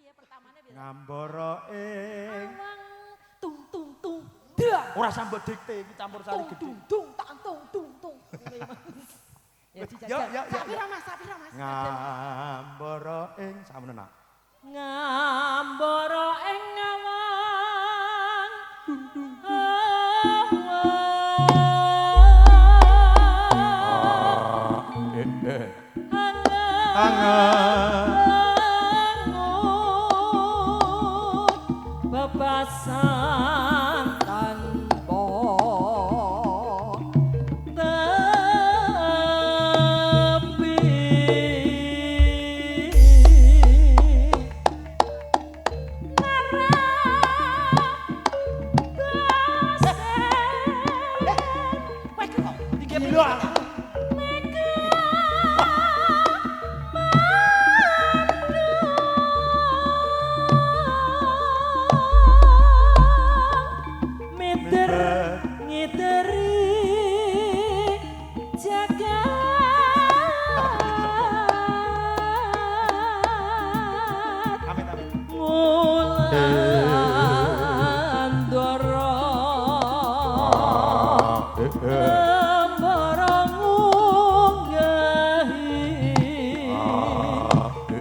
Piye pertamane piye? Ngambara ing Awang tung tung tung. Dah. Ora sambut dikte iki campur sari Tung gedhe. tung tung tang tung tung tung. Ya dijajal. Yo, yo, yo, Sak pira Mas? Sak pira Mas? Ngambara ing samono nak. Ngambara ing awang. Dung dung dung. Eh. Angen bebasan tanpa tepi. Kowe iki kok Gila. Miter ngiteri jagat Amit amit. Ngulandara lembara ngunggahi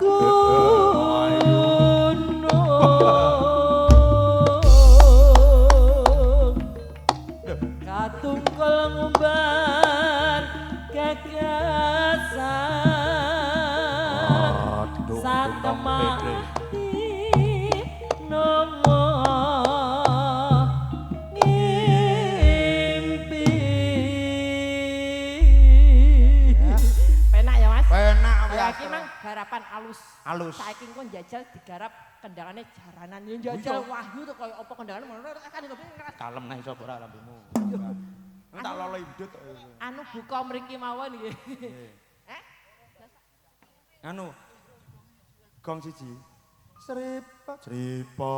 gunung katungkul ngumbar gagasan satemati nomo ngimpi. Penak ya Mas? Penak Ya iki mang garapan alus. Alus. Saiki engko njajal digarap kendangane jaranan. Ya njajal wahyu to kaya apa kendangane ngono kan itu Kalem nah iso ora lambemu. Tak lolo indut. Anu buka mriki mawon nggih. Eh? Anu gong siji. Sripa sripa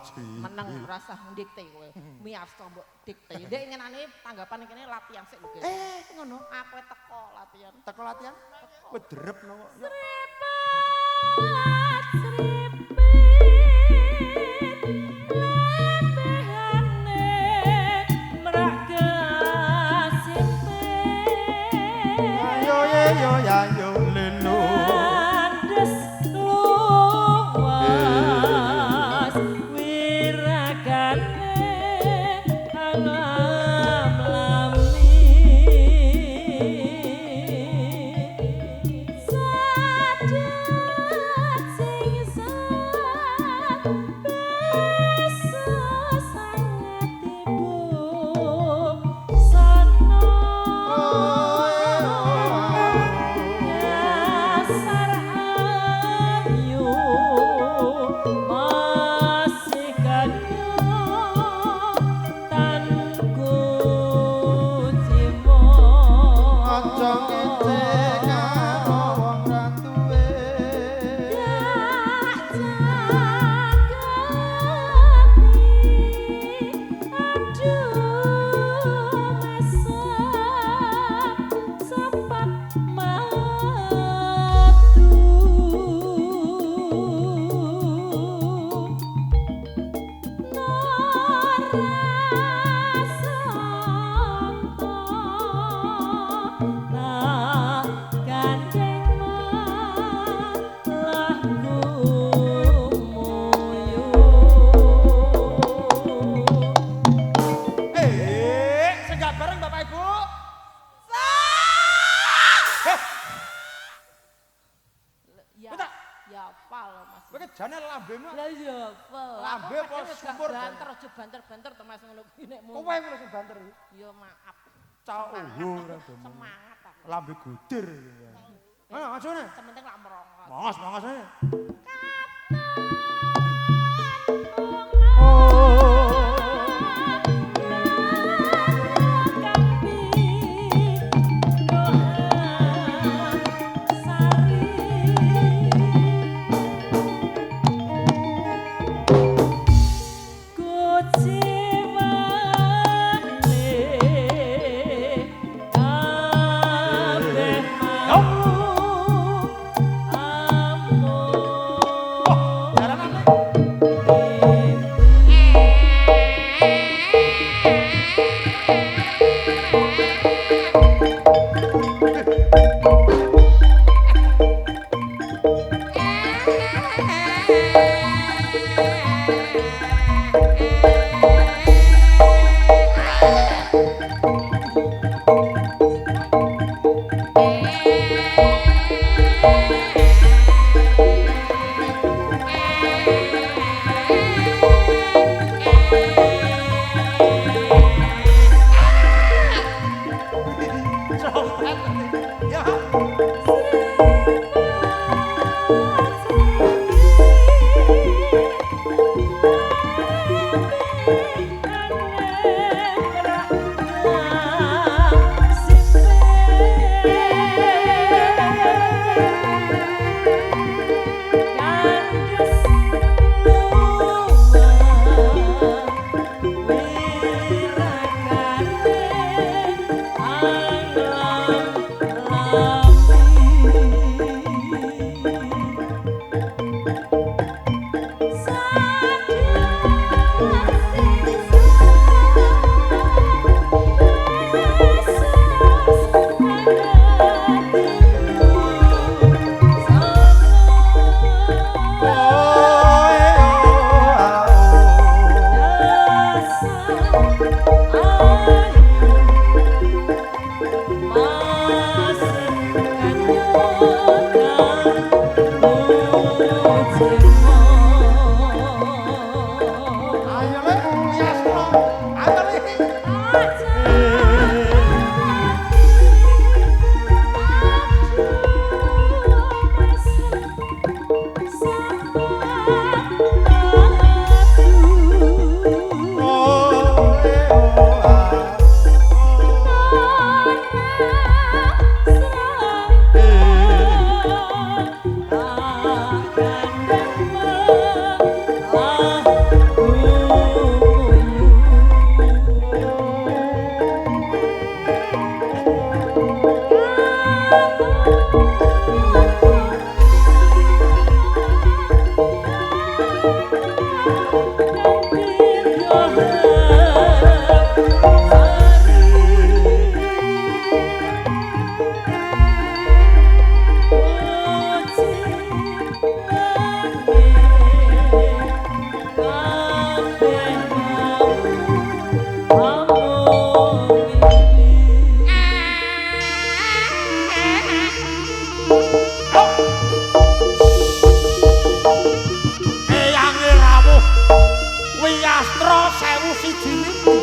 sri. Meneng rasah ndikte kowe. Miyarsa mbok dikte. Ndek ngenane tanggapan kene latihan sik lho. Eh, ngono. Aku teko latihan. Teko latihan. Kowe drep no kok. Yo. Sripat sripit lembehane mrak kasimpit. Ayo ye yo ya yo lelo. Landes luwas wiragane anglam-lami. Sadet sing sat bisa sangat ibu sana. Dasar ayu masih kanya tan kuciwa. Aja ngece karo wong ra duwe. Dak caketi aduh mesem sepat matu. Nora santo tak gandeng malah gumuyu. Eh, sing gak bareng Bapak Ibu. Ya, Bentar. ya apa lo Mas? Kowe jane lambemu. Lah ya apa? Lambe Aku apa kadang sumur, banter aja banter-banter to Mas ngono kuwi nek Kowe ngono sing banter iki. Ya maaf. Cah Semangat oho aku, ora demen. Semangat aku. Lambe gudir. Ayo majune. Sementing lak merongos. Mongos mongos ae. Kabeh mau amung. Ayo le, Wiyastra. Ayo le. Oh, eh, oh, ah. Eyange rawuh Wiyastra 1001 mimpi.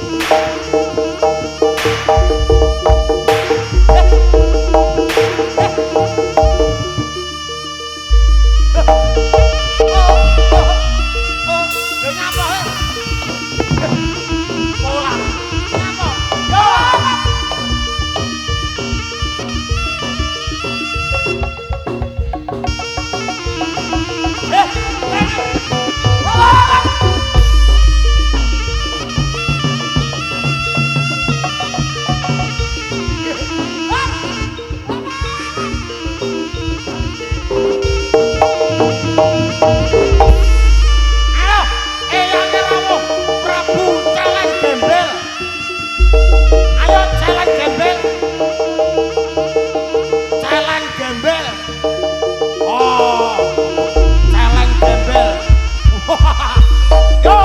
Lho nyapa he? Pola. Nyapa? Yo. Eh, eh. Ayo, eyange rawuh Prabu Celeng Gembel. Ayo Celeng Gembel. Celeng Gembel. Oh. Celeng Gembel. Yo.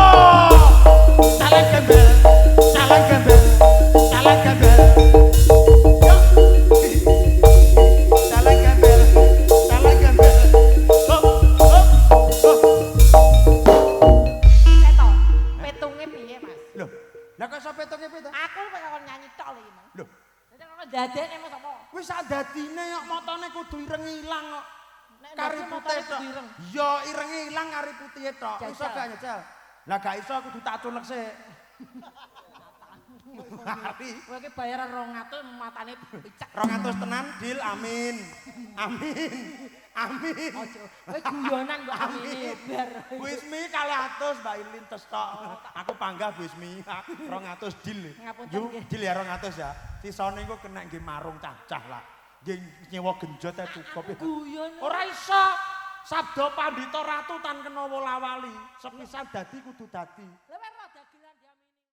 Celeng Gembel. Celeng Gembel. Celeng Gembel. Yo. Celeng Gembel. Celeng Gembel. Hop, hop, hop. Seto, petunge piye, Mas? Loh, lah kok iso petunge piye to? Aku kok nyanyi tok lho iki, Mas. Loh, Dadi ono dadekne Mas apa? wis sak dadine kok motone kudu ireng ilang kok. Nek Kari ndase putih motone tok. kudu ireng. Ya irenge ilang kari putih tok. Iso Jajal. gak nyecel? Lah gak iso kudu tak culek sik. Kari Kowe iki bayaran 200 matane picek. 200 tenan deal amin. Amin. Amin. Ojo. Kowe guyonan kok amine bar. Bu Ismi 200 Mbak Ilin tes tok. Aku panggah Bu Ismi. 200 deal. Ngapunten Yu nggih. deal ya 200 ya. Sisane engko kena nggih marung cacah lah. Nggih nyewa genjot ae cukup ya. Guyon. Ora iso. Sabda pandhita ratu tan kena wolawali. Sepisan dadi kudu dadi. Lah